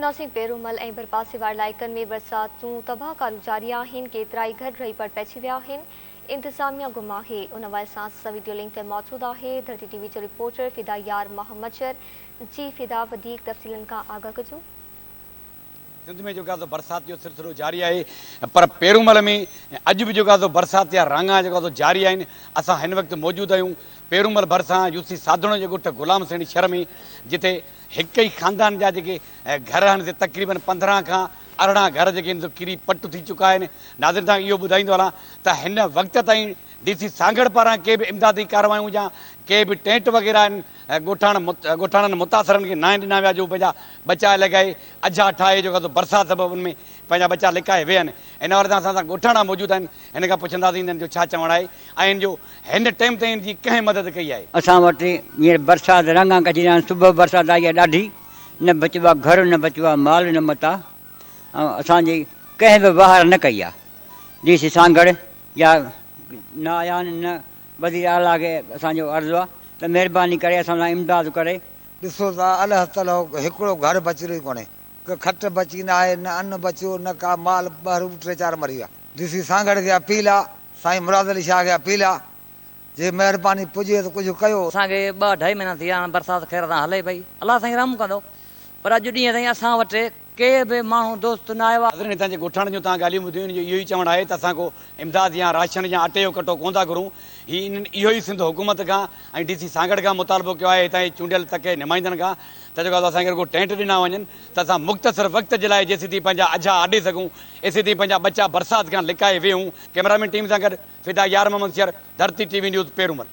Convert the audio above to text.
ناظرين پيرومل ۽ ڀرپاسي وارن علائقن ۾ برساتون تباهه ڪاريون جاري آهن، ڪيترائي گهر ڊهي پٽ پئجي ويا آهن، انتظاميا گم آهي. ان حوالي سان اسان سان وڊيو لنڪ تي موجود آهي ڌرتي ٽي وي جو رپورٽر فدا يار محمد شر. جي فدا وڌيڪ تفصيلن کان آگاهه ڪجو. سنڌ ۾ جيڪو آهي سو برسات جو سلسلو جاري آهي پر پيرومل ۾ اڄ به جيڪو آهي سو برسات جا راڱا جيڪو آهي سو جاري آهن. اسان هن وقت موجود آهيون پيرومل ڀرسان يوسي ساڌڻو جي ڳوٺ غلام حسين شھر ۾ جتي هڪ ئي خاندان جا جيڪي گهر آهن سي تقريبن 15 کان 18 گهر جيڪي آهن سو ڪري پٽ ٿي چڪا آهن. ناظرين توهان کي اهو ٻڌائيندو هلان ته هن وقت تائين ڊي سي سانگهڙ پاران ڪي به امدادي ڪارروايون يا ڪي به ٽينٽ وغيره آهن ڳوٺاڻن متاثرن کي ناهن ڏنا ويا جو هو پنهنجا ٻچا لڳائي اجها ٺاهي جيڪو سو برسات سبب ان ۾ پنهنجا ٻچا لڪائي ويهن. ان حوالي سان اسان سان ڳوٺاڻا موجود آهن هن کان پڇنداسين هنن جو ڇا چوڻ آهي ۽ هن جو هن ٽيم تائين هن جي ڪنهن مدد ڪئي آهي. اسان وٽ هينئر برسات رنگان ڪجي رهيا آهن صبح برسات آئي آهي ڏاڍي نه بچيو آهي گهر نه بچيو آهي مال نه متاع ۽ اسان جي ڪنهن به واهر نه ڪئي آهي ڊي سي سانگهڙ يا نه آيا آهن نه وزير اعليٰ کي اسان جو عرض آهي ته مهرباني ڪري اسان سان امداد ڪري. ڏسو ته الهه تلهه هڪڙو گهر بچيل ئي ڪونهي. ڪه کٽ بچي نه آهي، نه ان بچيو، نه ڪا مال، ٻهرو به ٽي چار مري ويا. ڊي سي سانگهڙ کي اپيل آ، سائين مراد علي شاهه کي اپيل آ، جي مهرباني پڄي ته ڪجهه ڪيو. اسان کي ٻه اڍائي مهينا ٿي ويا آهن برسات خير سان هلي پئي الله سائين رحم ڪندو پر اڄ ڏينهن تائين اسان وٽ ڪي به ماڻهو دوست نه آيو آ. ناظرين هتان جي ڳوٺاڻن جون توهان ڳالهيون ٻڌيون انهن جو اهو ئي چوڻ آهي ته اسان ڪو امداد يا راشن يا اٽي جو ڪٽو ڪونه ٿا گهرون هي انهن اهو ئي سنڌ حڪومت کان ۽ ڊي سي سانگهڙ کان مطالبو ڪيو آهي هتان جي چونڊيل تڪ جي نمائندن کان ته جيڪو آهي اسان کي رڳو ٽينٽ ڏنا وڃن ته اسان مختصر وقت جي لاء جيسيتائين پنهنجا اجها آڏي سگهون ايسيتائين پنهنجا ٻچا برسات کان لڪائي ويهون ڪئميرامين ٽيم سان گڏ Fida Yar Muhammad Shar, Dharti T V news, Perumal.